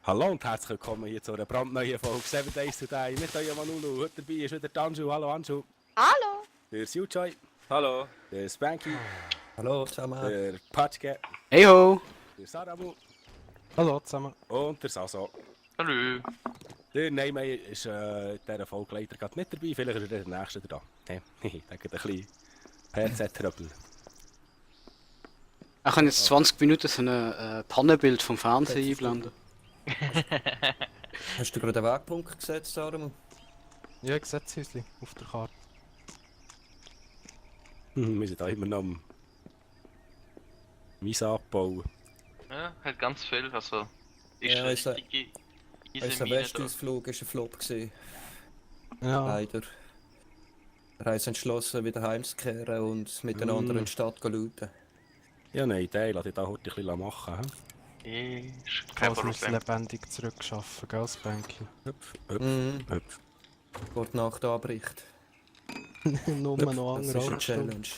Hallo und herzlich willkommen hier zu einer brandneuen Folge 7 Days Today mit eurem Manulu. Heute dabei ist wieder Anju. Hallo Anju. Hallo. Der Sujoy. Hallo. Der Spanky. Hallo zusammen. Der Patschke. Hey ho! Der Saramu. Hallo zusammen. Und der Saso. Hallo. Der Neymeyer ist in dieser Folge leider gerade nicht dabei. Vielleicht ist er der Nächste da. Hey, der geht ein bisschen PZ-Tröppel. Ich kann jetzt 20 Minuten so ein Pannenbild vom Fernsehen einblenden. Hast du gerade einen Wegpunkt gesetzt, Sarah? Ja, ich sehe das Häuschen auf der Karte. Wir sind da immer noch am Mies abbauen. Ja, hat ganz viel, also... Ja, Ist unser richtige Unser Eisenmine da. Westausflug war ein Flop gewesen, Ja, leider. Wir haben uns entschlossen, wieder heimzukehren und miteinander in die Stadt zu looten. Ja, nein, Idee. Lass dich da heute ein bisschen machen. Ist kein falls wir es Problem. lebendig zurückschaffen, gell, Spanky? Hüpf, hüpf, Mhm. hüpf. Gott Nacht anbricht. Nur noch Das andere ist eine Augen. Challenge.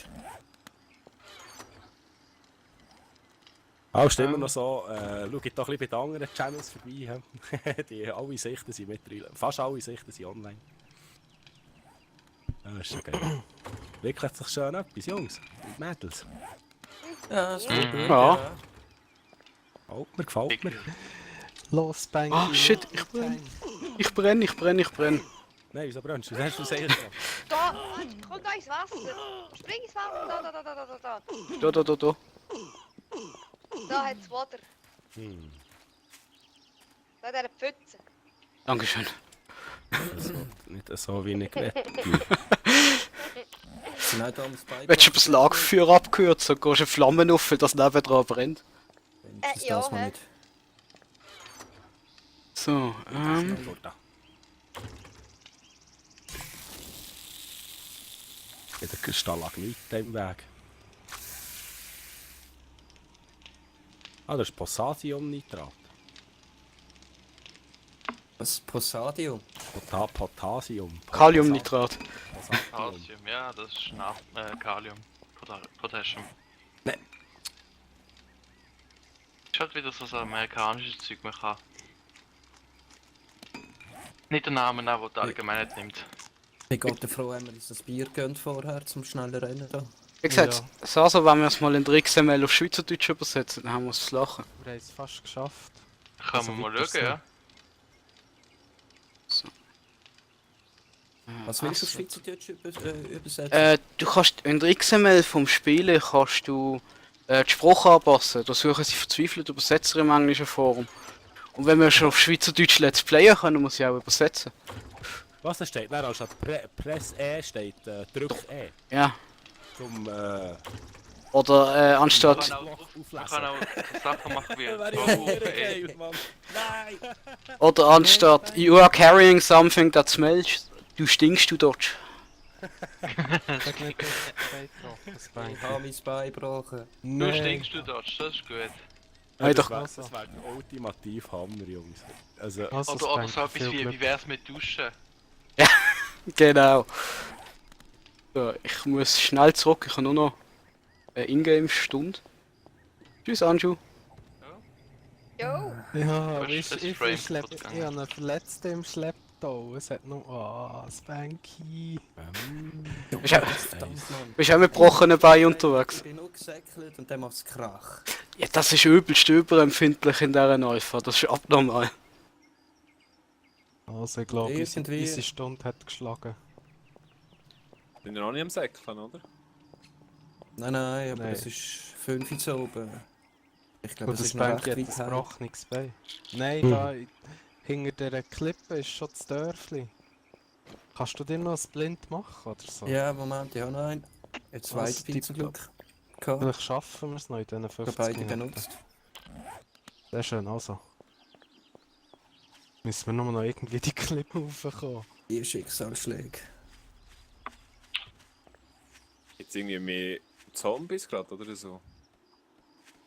Auch stimmt immer noch so, schaut doch ein bisschen bei den anderen Channels vorbei. Die alle Sichten sind mittlerweile, fast alle Sichten sind online. Ja, ist schon geil. Wirklich sich schön etwas, Jungs und Mädels. Ja, das geht gut. Ja. Gefällt mir. Los, Spanky. Ah, shit, ich brenne. Nein, wieso brennst du? Was hast du gesagt? Da, kommt da ins Wasser. Spring ins Wasser. Da. Da. Da hat's Wasser. Da hat er eine Pfütze. Dankeschön. Nicht so wie ich will. Sind auch da am Spy Willst du das Lagerfeuer abkürzen und gehst eine Flamme auf, weil das nebendran brennt? Das ja, darf man hä? nicht. So, Wieder ein Stalagmit im Weg. Ah, das ist Potassiumnitrat. Was? Possadium? Potassium. Kaliumnitrat. Potassium, ja, das ist Kalium. Potassium. Nein. Ist halt wieder so ein amerikanisches Zeug, man kann... Nicht den Namen nehmen, den die Allgemeinheit nimmt. Ich bin froh, haben wir uns das Bier gönnt vorher, zum schnellen Rennen da. Wie gesagt, Sasa, wenn wir es mal in der XML auf Schweizerdeutsch übersetzen, dann haben wir es zu lachen. Wir haben es fast geschafft. Kann Also man mal weiter schauen, ja? Was willst du auf Schweizerdeutsch übersetzen? Du kannst in der XML vom Spielen kannst du die Sprache anpassen. Da suchen sie verzweifelt Übersetzer im englischen Forum. Und wenn wir schon auf Schweizerdeutsch Let's Playen können wir sie auch übersetzen. Was da steht? Nein, anstatt Press E steht Drück E. Ja. Zum Oder anstatt. Man kann auch Sachen machen wie... geil, Mann. Nein! Oder anstatt You are carrying something that smells. Du stinkst, du Dodge. Sag nicht, dass es gebrochen, Ich Spanky. habe mein Bein gebrochen. Du stinkst, du dort, das ist gut. Nein, das doch. wäre der ultimativ Hammer, Jungs. Also, Also, Oder so Spanky, etwas viel Glück. wie wär's mit Duschen? Genau. So, ich muss schnell zurück. Ich habe nur noch eine Ingame-Stunde. Tschüss, Anju. Jo. Ja, Du hast ich das Frame habe kaputt einen Verletzten im Schlepptau. Es hat noch... Oh, Spanky. Bist du auch mit gebrochenen Beinen unterwegs? Ich bin nur gesäckelt und dann macht es Krach. Ja, das ist übelst überempfindlich in dieser Alpha. Das ist abnormal. Also, ich glaube, Irgendwie- unsere Stunde hat geschlagen. Sind wir noch nicht am Säckeln, oder? Nein, aber Nein. es ist 5 Uhr zu oben. Ich glaube, Und das das ist noch Spanky recht hat weit ein heim. gebrochenes Bein. Nein, da hinter dieser Klippe ist schon das Dörfli. Kannst du dir noch ein Blind machen oder so? Ja, Moment, ich habe noch einen. Jetzt Was, zweite bin zum tipptopp. Glück. Gehabt. Vielleicht schaffen wir es noch in diesen Ich habe 50 beide Minuten. genutzt. Sehr schön, also. Müssen wir nur noch irgendwie die Klippe raufkommen. Die Schicksalsschläge. Jetzt irgendwie mehr Zombies gerade oder so?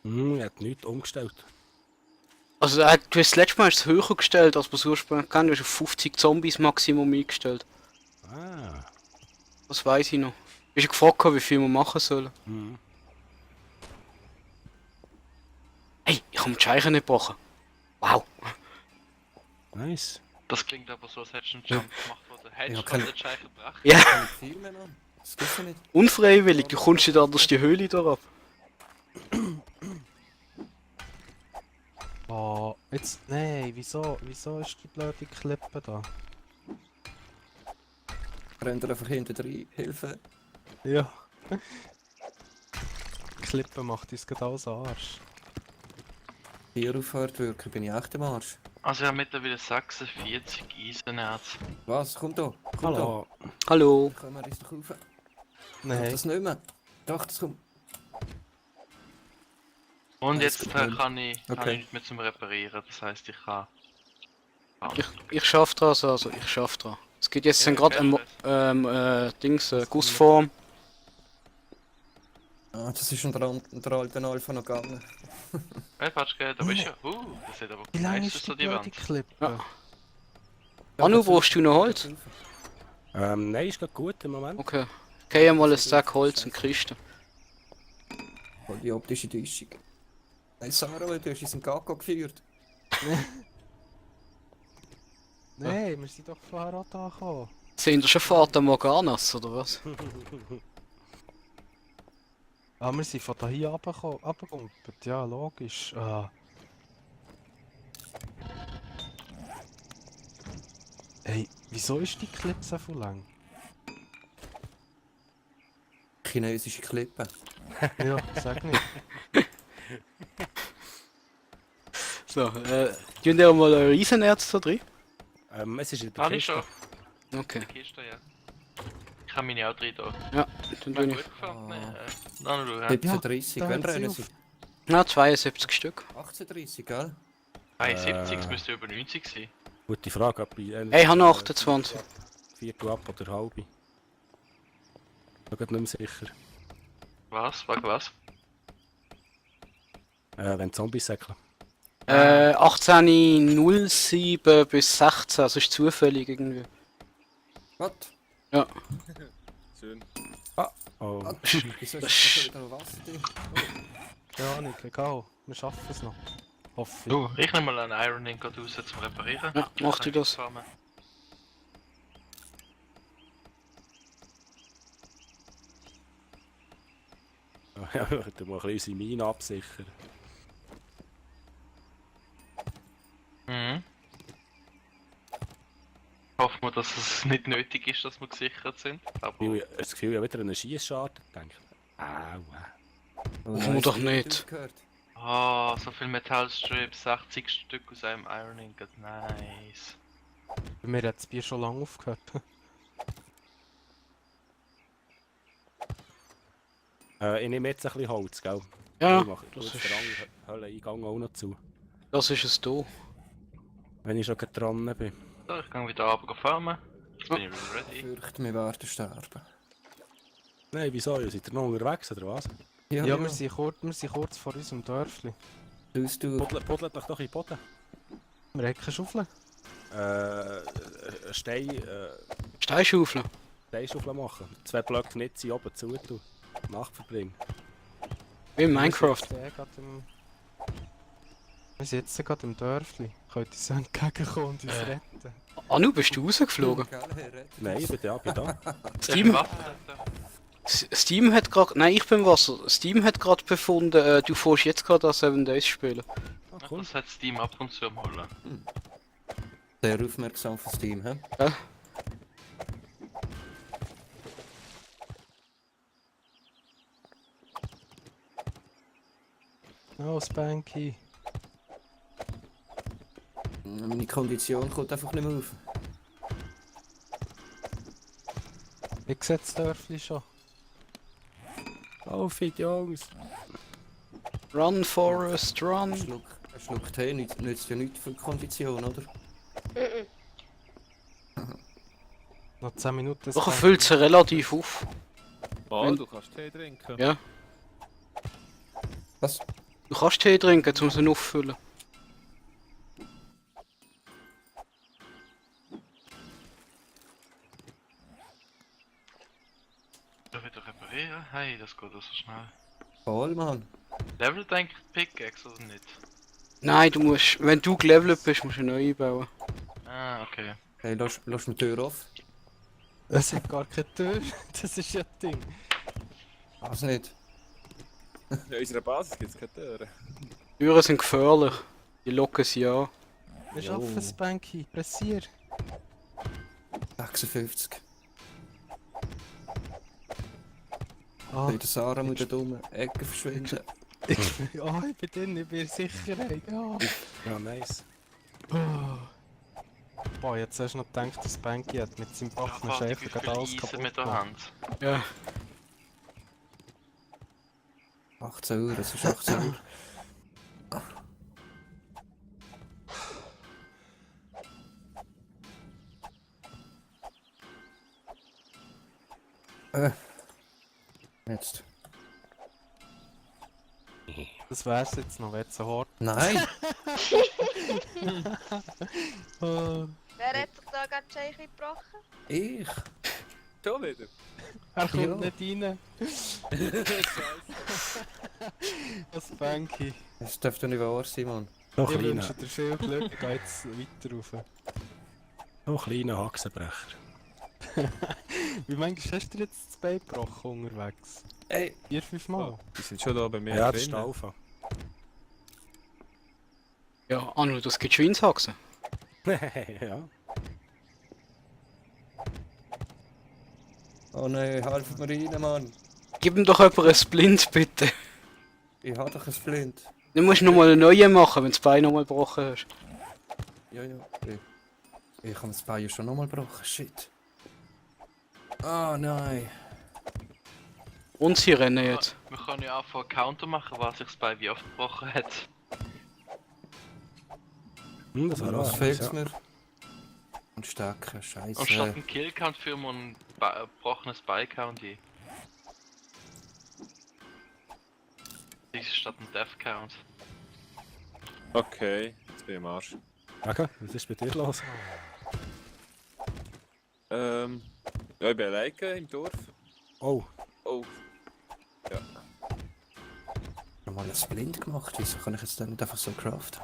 er hat nichts umgestellt. Also, du hast das letzte Mal es höher gestellt, als wir es ursprünglich kennen. Du hast auf 50 Zombies Maximum eingestellt. Ah. Das weiß ich noch. Ich habe gefragt, wie viel wir machen sollen. Mhm. Hey, ich habe die Scheiche nicht gebrochen. Wow. Nice. Das klingt aber so, als hättest du einen Jump gemacht, wo du hättest Ja, kann- den Scheiß gebracht. Ja, Kann ich filmen, Mann? Das gibt's ja nicht. unfreiwillig, du kommst nicht anders die Höhle da ab. Oh, jetzt. Nein, wieso ist die blöde Klippe da? Rennt er einfach hinten rein, Hilfe. Ja. Die Klippe macht uns gerade alles Arsch. Hier aufhört wirken, bin ich echt am Arsch. Also ich habe mittlerweile 46 Eisenerz. Was? Komm da, komm Hallo. Hallo. da. Können wir uns doch rauf. Nein. Nein. Das nicht mehr. Doch, das kommt. Und Das jetzt ist kann gut. ich Okay. nicht mehr zum Reparieren, das heisst ich kann... Ich schaff dran, also ich schaff dran. Es gibt jetzt Ja, gerade Gussform. Ah, das ist unter alten Alpha noch gegangen. Hey Patschke, da bist du ja... das sieht aber Wie lange nice ist aus, die so die blöde Wand. Klippe? Ja. Anu, brauchst du noch Holz? Nein, ist gerade gut im Moment. Okay. Geh mal ein Sack Holz in die Kiste. Voll die optische Täuschung. Hey Sarah, du hast uns in Kako geführt. Nein, wir sind doch vorher auch da gekommen. Sind ihr schon Fata Morganas, oder was? Ah, wir sind von da hier runtergegumpelt. Ja, logisch. Ah. Hey, wieso ist die Klippe so viel lang? Chinesische Klippe. Ja, sag nicht. So, tun ihr mal eure Eisenerz da drin? Es ist in der Habe ich Kiste. schon. Okay. Die Kiste, ja. Ich habe meine auch drin da. Ja, dann Mir tue ich. gut gefallen. Dann schau, ja. 17:30, da wann hört sie rennen auf. sie? Ja, 72 Stück. 18:30, gell? 71, es müsste über 90 sein. Gute Frage, ob ich... Hey, ich habe noch 28. Viertel ab oder halbe. Ich bin gerade nicht mehr sicher. Was? Wegen was? Wenn Zombies säckeln. 18:07 bis 16, also ist zufällig irgendwie. Was? Ja. Schön. Oh. Wieso ist da schon wieder noch Wasser drin? Keine Ahnung, egal. Wir schaffen es noch. Hoffe ich. Du, ich nehme mal einen Iron Ingot raus zum Reparieren. Ja, mach du das. Zusammen. Ja, du musst ein bisschen unsere Mine absichern. Mhm. Hoffen wir, dass es nicht nötig ist, dass wir gesichert sind. Aber Ich habe das Gefühl, ich habe wieder an einen Schiessscharter gedacht. Au. Oh, nein, doch es hat nicht. aufgehört. so viel Metallstrips, 60 Stück aus einem Iron Ingot, nice. Bei mir hat das Bier schon lange aufgehört. Ich nehme jetzt ein bisschen Holz, gell? Ja, Ich mache das den ist, Höhleneingang auch noch zu. das ist es da. Wenn ich schon gerade dran bin. So, ich gehe wieder runter farmen. Jetzt bin ich wieder Ich ready. fürchte, wir werden sterben. Nein, wieso? Seid ihr noch unterwegs oder was? Ja, wir sind kurz vor unserem Dörfli. Du. Puddelt doch in den Boden. Wir haben keine Schaufel. Steinschaufeln. Steinschaufel machen. 2 Blöcke Knitze oben zu tun. Nacht verbringen. Wie in Minecraft. Wir sind jetzt gerade im Dörfli. Könnt ihr so entgegenkommen und uns retten? Anu, bist du rausgeflogen? Nein, ich bin da. Steam, Steam hat gerade. Nein, ich bin im Wasser. Steam hat gerade befunden, du fährst jetzt gerade an 7 Days spielen. Ah, cool. Das hat Steam ab und zu am Holen. Sehr aufmerksam fürs Team, hä? Ja. Oh, Spanky. Meine Kondition kommt einfach nicht mehr auf. Ich sehe das Dörfli schon. Oh, fit Jungs. Run, Forest, run. Ein Schluck Tee nützt ja nichts für die Kondition, oder? Noch 10 Minuten. Doch, er füllt sie relativ auf. Oh, Wenn- du kannst Tee trinken. Ja. Was? Du kannst Tee trinken, um sie auffüllen. Ich wieder reparieren? Hey, das geht so schnell. Voll, Mann. Levelt eigentlich die Pickaxe oder nicht? Nein, du musst, wenn du gelevelt bist, musst du neu einbauen. Okay. Hey, lass mir die Tür auf. Es hat gar keine Tür. Das ist ja das Ding. Was nicht? In unserer Basis gibt es keine Türen. Türen sind gefährlich. Die locken sie an. Wir Jo. schaffen es, Banky. Pressier. 56. Ah, Bei der Sarah muss da dumme Ecke verschwinden. ich bin drin, ich bin in Sicherheit. Ja. Ja, nice. Oh. Boah, jetzt hast du noch gedacht, dass Banky hat mit seinem Backen Wie Schäfer viel gerade alles Eisen kaputt mit der gemacht. Hand? Ja. 18 Uhr, es ist 18 Uhr. Jetzt. Das wär's jetzt noch, wenn es so hart. Nein! Oh. Wer hat sich da gerade die Scheiche gebrochen? Ich! Schon wieder. Er kommt Ja. nicht rein. Was Banky. Das dürfte nicht wahr sein, Mann. So Ich kleiner, wünsche dir viel Glück, geh jetzt weiter rauf. so kleiner Haxenbrecher. Wie manchmal hast du dir jetzt das Bein gebrochen unterwegs? Ey! 4-5 Mal? Die sind schon da bei mir Ja, das ist drin. der Alpha. Ja, Anu, das gibt Schweinshaxen. Ja. Oh nein, helft mir rein, Mann! Gib ihm doch jemand einen Splint, bitte. Ich hab doch ein Splint. Du musst nochmal einen neuen machen, wenn du das Bein nochmal gebrochen hast. Ja, ja. Ich habe das Bein schon nochmal gebrochen. Shit. Ah nein. Und sie rennen jetzt. Wir können ja auch einen Counter machen, was sich das Bein wie oft gebrochen hat. Das war Was was fehlt's mir? Und Stecken, Und statt scheiße. einem Kill-Count führen wir einen gebrochenes Bein-Count ein. Das ist statt einem Death-Count. Okay, jetzt bin ich am Arsch. Okay, was ist bei dir los? Ja, ich bin alleine im Dorf. Oh, Oh, Nochmal ein Splint gemacht. Wieso kann ich jetzt dann nicht einfach so craften?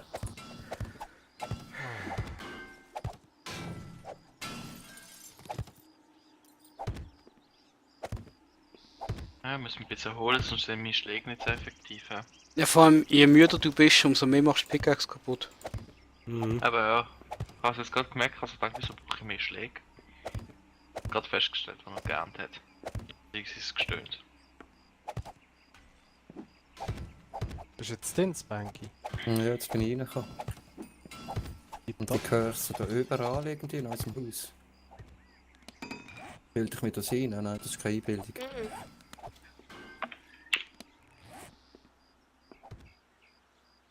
Ja, müssen wir ein bisschen holen, sonst sind meine Schläge nicht so effektiv. Ja. Ja, vor allem, je müder du bist, umso mehr machst du die Pickaxe kaputt. mhm. Aber ja, ich habe es jetzt gerade gemerkt, also ich dachte, wieso brauche ich mehr Schläge? Gerade festgestellt, was man geerntet hat. Links ist es gestöhnt. Bist du jetzt drin, Banky? Ja, jetzt bin ich reingekommen. Und ich höre sie da überall irgendwie in unserem Haus. Bilde ich mir das ein? Nein, das ist keine Einbildung.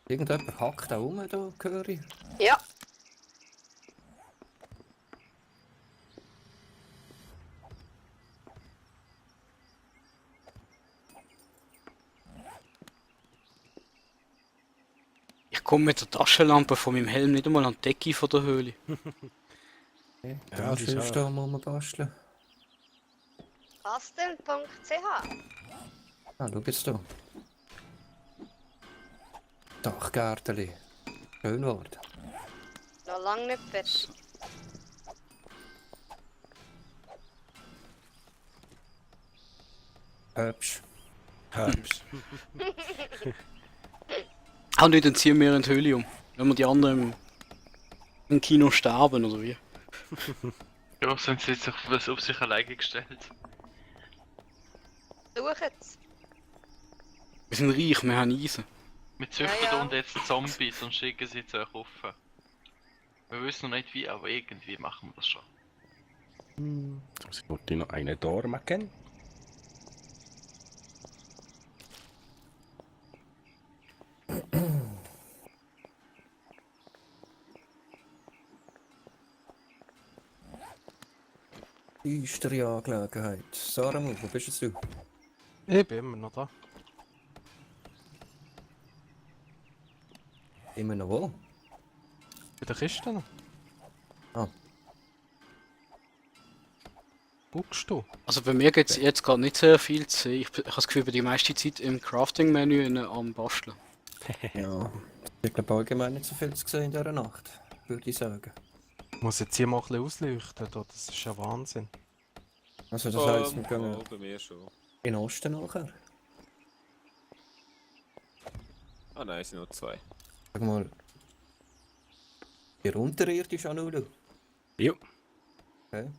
Irgendjemand hackt da rum, da höre ich. Ja. Ich komme mit der Taschenlampe von meinem Helm nicht einmal an die Decke von der Höhle. Ja, das ja, ist schön auch- da muss man basteln. Basteln.ch. Ah, schau jetzt da. Dachgärteli. Schön geworden. Noch lange nicht fertig. Hübsch. Herbst. Ah, nicht, dann ziehen wir in die Höhle um. Wenn wir die anderen im Kino sterben, oder wie? Ja, sind sie jetzt auf sich alleine gestellt. Suchen's. Wir sind reich, wir haben Eisen. Wir züchten Ja, ja. und jetzt Zombies und schicken sie zu euch rauf. Wir wissen noch nicht wie, aber irgendwie machen wir das schon. Jetzt muss ich nur noch eine Tor machen. Düstere Angelegenheit. Sarah, wo bist jetzt du? Ich bin immer noch da. Immer noch wo? Bei der Kiste noch. Ah. Guckst du? Also bei mir geht es jetzt gerade nicht sehr viel zu sehen. Ich habe das Gefühl, ich bin die meiste Zeit im Crafting-Menü am Basteln. Ja. Ich glaube allgemein nicht so viel zu sehen in dieser Nacht, würde ich sagen. Ich muss jetzt hier mal ein bisschen ausleuchten, da. Das ist ja Wahnsinn. Also das heisst, wir gehen Oh, bei mir schon. in den Osten nachher. Ah nein, es sind nur 2. Sag mal. Hier unterirdisch an Ulu. Jo, Okay.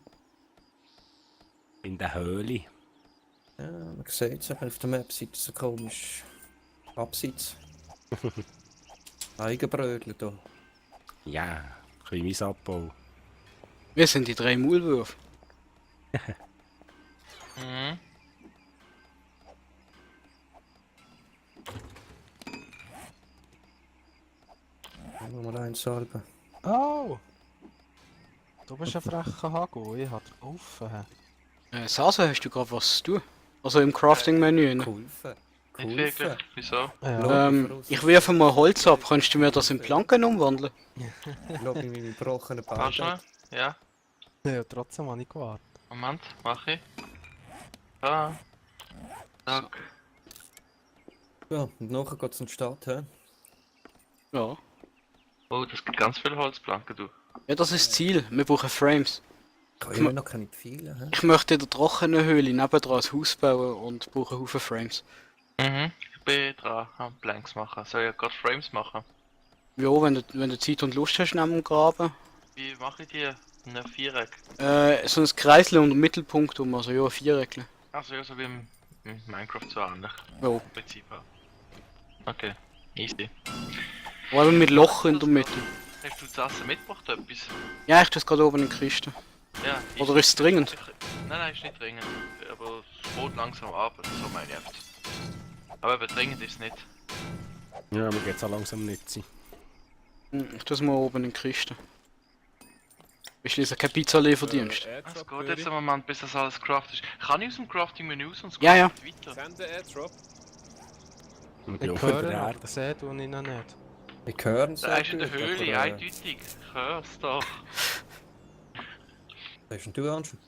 in der Höhle. Ja, man sieht es auf der Map, sieht so komisch abseits. Eigenbrötler da. Ja, kleines Abbau. Wir sind die 3 Maulwürfe. Mhm. Wollen wir mal eins salben. Oh! Du bist ein frecher Hago, ich hab dir geholfen. Sasa, hast du gerade was zu tun? Also im Crafting-Menü. Ne? Geholfen. Nicht wirklich. Wieso? Ja. Ich werfe mal Holz ab. Kannst du mir das in Planken umwandeln? Schau ich meine gebrochenen Kannst Beine. du? Ja. Ja, trotzdem habe ich gewartet. Moment, mach ich. Da. Zack. Ja, und nachher geht es in die Stadt, hä? Ja. Oh, das gibt ganz viele Holzplanken, du. Ja, das ist das Ziel. Wir brauchen Frames. Ich habe immer noch keine Pfeile, hä? Ich möchte in der trockenen Höhle nebendran ein Haus bauen und brauche Haufen Frames. Mhm. Ich bin dran, am Blanks machen. Soll ich gerade Frames machen? Ja, wenn du Zeit und Lust hast, neben dem Graben. Wie mache ich die? Ein Viereck. So ein Kreisel und ein Mittelpunkt um, also ja, ein Viereckle. Also ja, so wie im Minecraft so ähnlich. Ja. Im Prinzip auch. Okay, easy. Vor allem mit Loch in der Mitte. Hast du das Essen mitgebracht, etwas? Ja, ich tue es gerade oben in die Kiste. Ja. Oder ist es dringend? Nein, ist nicht dringend. Aber es fährt langsam ab, so meine ich einfach. Aber eben dringend ist es nicht. Ja, mir geht's auch langsam nicht sein. Ich tue es mal oben in die Kiste. Ich schließe kein Pizza-Lieferdienst. Es geht jetzt einen Moment, bis das alles craftet ist. Kann ich aus dem Crafting-Menü raus und es Ja, ja. geht weiter? Send den Airdrop. Ich bin Ich auf der höre Erde. noch, sehen tue ich noch nicht. Ich höre es Da ist in der gut, Höhle, aber, eindeutig. Ich hör's doch. Was hast denn du, Anschen?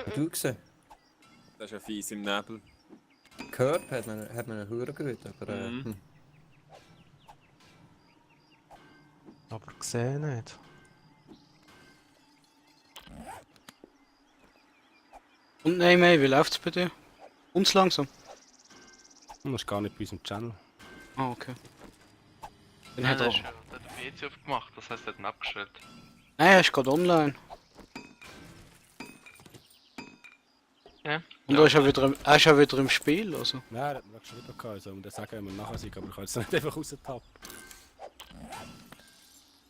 Hast du gesehen? Das ist ja fies im Nebel. Gehört hat man einen Hörer gehört, aber Aber gesehen nicht. Und nein, wie läuft's bei dir? Uns langsam. Das ist gar nicht bei unserem Channel. Ah, okay. Dann Nein, hat der er. hat den PC aufgemacht, das heißt, er hat ihn abgestellt. Nein, er ist gerade online. Ja. Und er ist ja wieder im Spiel, also. Nein, er hat mir geschrieben, ich soll ihm das sagen, wenn wir nachher sind, aber ich kann jetzt nicht einfach raustappen.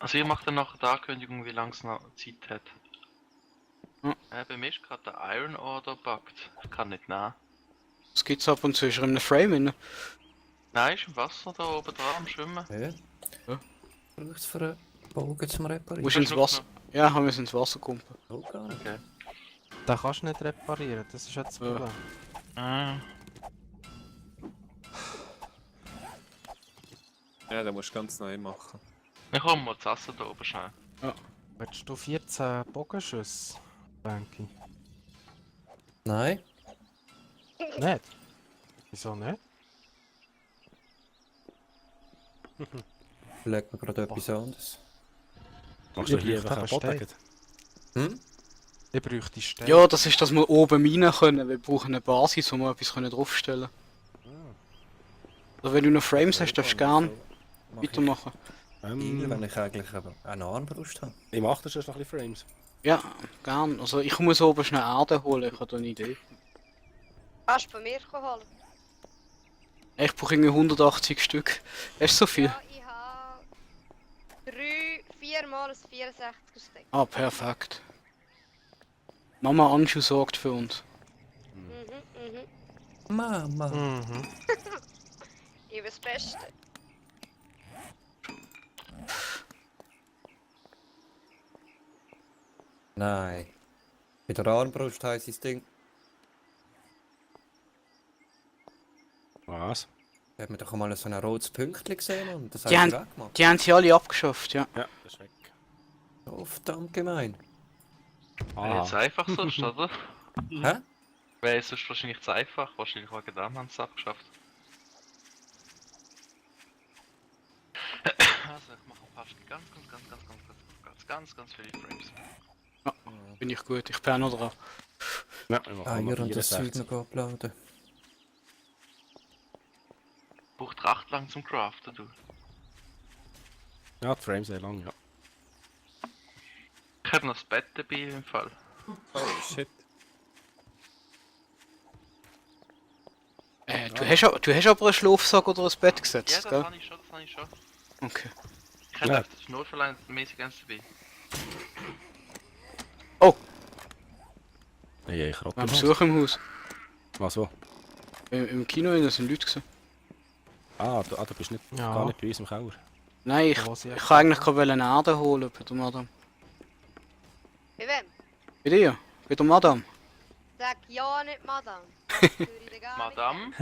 Also ihr macht dann nachher die Ankündigung, wie lange es noch Zeit hat. Hm. Bei mir ist gerade der Iron Order buggt. Ich kann nicht nehmen. Das gibt's ab und zu, ist er in einem Frame drin. Nein, ist im Wasser da oben dran am Schwimmen. ja. Ja. Braucht es für einen Bogen zum Reparieren? Musst ins Wasser. Ja, haben wir es ins Wasser kumpen. Oh, gar nicht. Okay. Den kannst du nicht reparieren, das ist jetzt das Ja. Problem. Ah. Ja, den musst du ganz neu machen. Ich komme mal das Essen da oben schnell. Willst du 14 Bogenschüsse, Banky? Nein? Nicht? Wieso nicht? Leg mir gerade etwas anderes. Machst du Ich hier bräuchte einfach einen aber Boden? Hm? Ich bräuchte Steine. Ja, das ist, dass wir oben rein können. Wir brauchen eine Basis, wo wir etwas draufstellen können. Also wenn du noch Frames hast, darfst du gerne weitermachen. Wenn ich eigentlich eine Armbrust habe. Ich mach das erst noch ein bisschen Frames. Ja, gern. Also ich muss oben schnell Erde holen, ich habe da eine Idee. Kannst du bei mir holen? Ich brauche irgendwie 180 Stück. Hast du so viel? Ja, ich habe 4 mal ein 64er Steak. Ah, perfekt. Mama Anschu sorgt für uns. Mama. Mhm. Ich bin das Beste. Nein. Bei der Armbrust heisst das Ding. Was? Da hat man doch mal so ein rotes Pünktchen gesehen und das Die haben sie haben- weggemacht. Die haben sie alle abgeschafft, ja. Ja, das ist weg. So verdammt gemein. Wenn es einfach so ist, oder? Hä? Wäre es sonst wahrscheinlich zu einfach. Wahrscheinlich wegen dem haben sie es abgeschafft. Also, ich mache ein paar ganz viele Frames. Bin ich gut, ich bin noch dran. Ja, wir machen mal Eier und das Zeug 64. noch uploaden. Braucht recht lang zum Craften, du. Ja, die Frames sehr lang, ja. Ich hätte noch das Bett dabei im Fall. Oh shit. Du hast aber einen Schlafsack oder ein Bett Ja, gesetzt, das gell? habe ich schon. Okay. Ich hätte Ja. einfach das notfallmäßig eins dabei. Nee, ich Wir haben rotte Besuch im Haus. Was so? Im Kino da sind Leute gewesen. Du bist nicht, Ja. gar nicht bei uns im Keller. Nein, Da, wo sie ich kann eigentlich gerade eine Erde holen bei der Madame. Bei wem? Bei dir? Bei der Madame? Sag ja nicht Madame. Das höre ich dir gar nicht. Madame,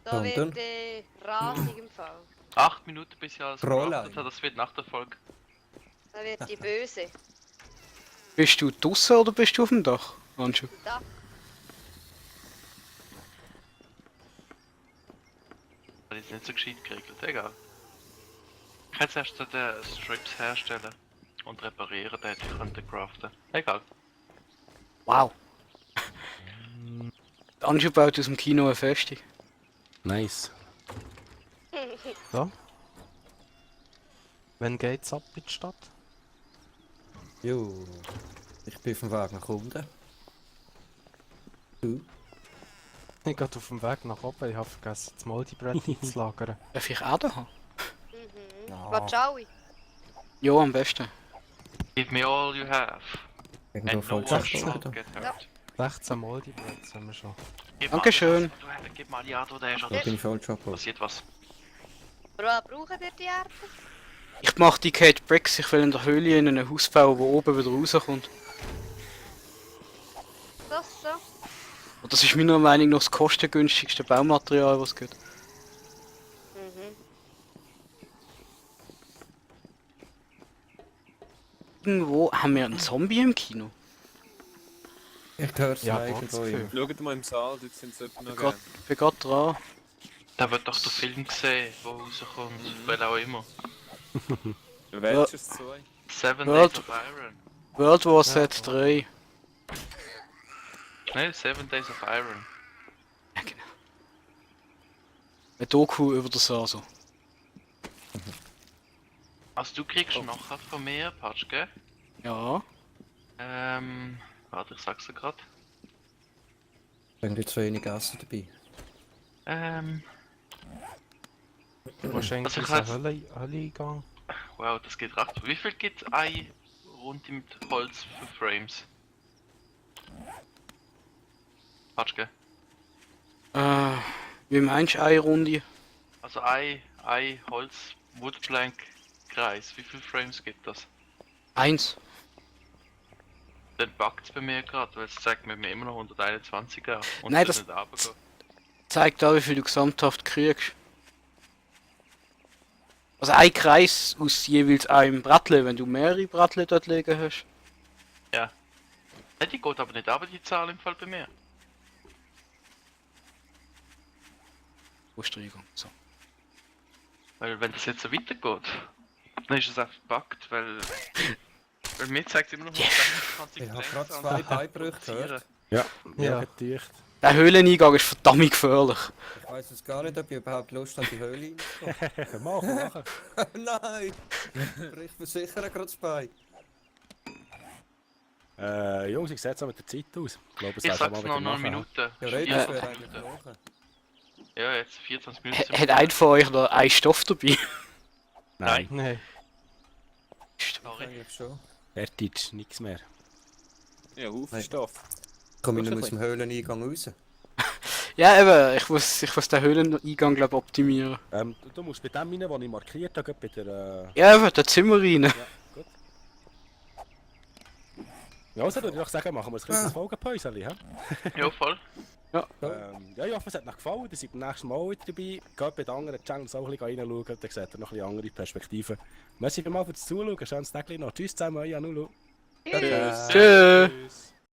Da Sondern? wird rasig im Fall. 8 Minuten bis ich alles Fräulein. craftet habe, das wird nach der Folge. Da wird die Böse. Bist du draußen oder bist du auf dem Dach? Anschu. Da. Das ist nicht so gescheit geregelt, egal. Ich hätte zuerst den Strips herstellen und reparieren, den hätte ich könnte craften. Egal. Wow. Der Anschu baut aus dem Kino eine Festung. Nice. So. Wann geht's ab in die Stadt? Jo. Ich bin auf dem Weg nach unten. Du? Ich bin auf dem Weg nach oben, ich habe vergessen, das Moldibrett einzulagern. Darf ich auch da haben? Ja. Was schau ich? Ja, am besten. Give me all you have. Irgendwo And no falsch one abgeschlossen. shall get hurt. 16 Moldibrett haben wir schon. Gib Dankeschön. mal alles, was du hast, gib mal ja, du der Da bin ich falsch abgeholt. passiert was. Was brauchen wir die Erde? Ich mache die Kate Bricks, ich will in der Höhle in ein Haus bauen, wo oben wieder rauskommt. Das so? Und das ist meiner Meinung nach das kostengünstigste Baumaterial, was es gibt. Mhm. Irgendwo haben wir einen Zombie im Kino. Ich höre es Ja, irgendwo. das Ja. Gefühl. Schaut mal im Saal, dort sind es etwa noch Grad- gern. Ich bin gerade dran. Da wird doch der Film gesehen, der rauskommt. Weil auch immer. Avengers 2. 7 World- Days of Iron. World War Z 3. Nein, 7 Days of Iron. Ja, genau. Ein Doku über das Saso. Also du kriegst nachher von mir, Patsch, gell? Ja. Warte, ich sag's dir grad. Irgendwie zu wenig Essen dabei. Wahrscheinlich Also ich ist ein weiß- Hölle-Eingang. Wow, das geht recht. Wie viel gibt ein Runde mit Holz für Frames? Patsch, gell? Wie meinst du eine Runde? Also ein Holz Woodplank Kreis. Wie viele Frames gibt das? 1. Dann bugt's bei mir gerade, weil es zeigt mir immer noch 121 an. Und Nein, es das- nicht runtergeht. Zeigt da, wie viel du gesamthaft kriegst. Also ein Kreis aus jeweils einem Brattle, wenn du mehrere Brattle dort liegen hast. Ja, die geht aber nicht aber die Zahl im Fall bei mir. Aussteigung. So. Weil wenn das jetzt so weitergeht, dann ist es einfach gebuggt, weil mir zeigt es immer noch 121 Ich habe Frames gerade an. 2 Beibrüche gehört. Ja, Ja. gedicht. Der Höhleneingang ist verdammt gefährlich. Ich weiß jetzt gar nicht, ob ich überhaupt Lust habe, die Höhle reinzukommen. Machen. Nein! Bricht mir sicher gerade das Bein. Jungs, ich setze mit der Zeit aus. Ich glaube, es Ich wär's sag's mal noch wieder 9 nachher. Minuten. Theoretisch Ja. wäre eigentlich morgen. Ja, jetzt 24 Minuten. sind Hat wir- einer von euch noch einen Stoff dabei? Nein, Nein. Sorry. Eigentlich schon. fertig, nichts mehr. Ja, Haufen Nein. Stoff. Komme ich nicht aus dem Höhleneingang raus? Ja, eben, ich muss den Höhleneingang glaub, optimieren. Du musst bei dem rein, den ich markiert habe, bei der... Ja, eben, der Zimmer rein. Ja, gut. Ja, also würde ich doch sagen, machen wir ein kleines Folgenpäuschen, hä? Ja, voll. Ja, ich hoffe, es hat euch gefallen. Ihr seid beim nächsten Mal wieder dabei. Geht bei den anderen Channels auch ein bisschen reinschauen, dann seht ihr noch ein bisschen andere Perspektiven. Merci vielmals fürs Zuschauen, schönes Tag noch. Tschüss zusammen, euer Nulu. Tschüss. Tschüss.